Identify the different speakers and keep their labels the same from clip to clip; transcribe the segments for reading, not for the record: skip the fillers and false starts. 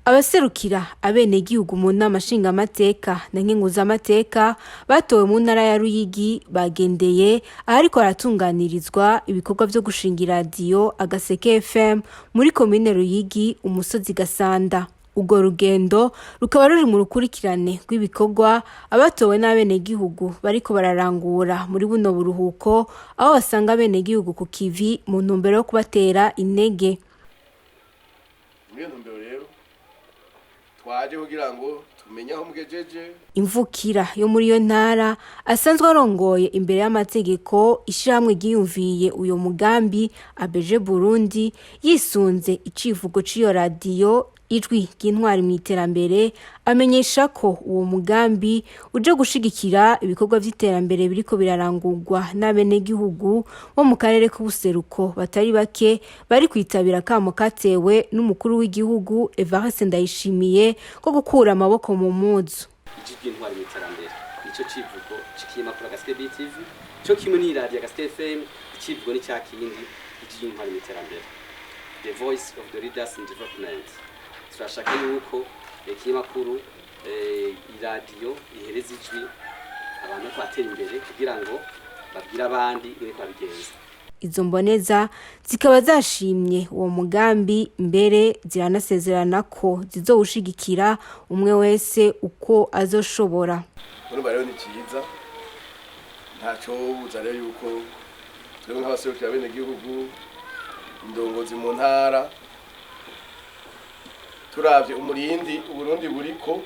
Speaker 1: Abaserukira abenegihugu mu nama nshingamateka na nkenguzamateka batowe mu ntara ya Ruyigi bagendeye ahariko haratunganirizwa ibikorwa vyo gushinga iradiyo Agaseke FM muri komine Ruyigi, umusozi Gasanda. Urwo rugendo rukaba ruri mu rukurikirane rw'ibikorwa abatowe n'abenegihugu bariko bararangura muri buno buruhuko, aho basanga abenegihugu ku kivi mu ntumbero yo kubatera intege.
Speaker 2: Muri iyo ntumbero rero twaje kugira ngo tumenye aho mugejeje.
Speaker 1: Imvukira yo muri iyo ntara asanzwe arongoye imbere y'amategeko ishirahamwe ryiyumviye uyo mugambi Abeje Burundi, yisunze icivugo c'iyo radiyo, "Ijwi ry'intwari mu iterambere", amenyesha ko uwo mugambi uje gushigikira ibikorwa vy'iterambere biriko birarangurwa n'abenegihugu bo mu karere k'ubuseruko batari bake bari kwitabira akamo katewe n'umukuru w'igihugu Evariste Ndayishimiye ko gukura amaboko mu mpuzu.
Speaker 3: Ijwi ry'intwari mu iterambere nico civugo c'ikinyamakuru Agaseke BTV, co kimwe n'iradiyo Agaseke FM. Icivugo ni ca kindi, ijwi ry'intwari mu iterambere, the voice of the leaders in development. Turashaka yuko ikinyamakuru, iradiyo ihereza ijwi abantu bariko batera imbere kugira ngo babwire abandi ingene babigenza.
Speaker 1: Izo mboneza zikaba zashimye uwo mugambi, mbere ziranasezerana ko zizowushigikira umwe wese uko azoshobora.
Speaker 2: Urumva rero ni cyiza, ntaco buza rero yuko twebwe nk'abaserukira abenegihugu, indongozi mu ntara, turavye umurindi Uburundi buriko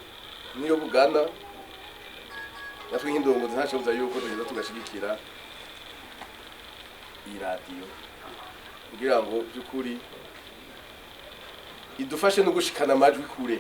Speaker 2: niyo bugana, natwe nk'indongozi ntaco buza yuko duheza tugashigikira iyi radiyo kugira ngo by'ukuri idufashe no gushikana amajwi kure.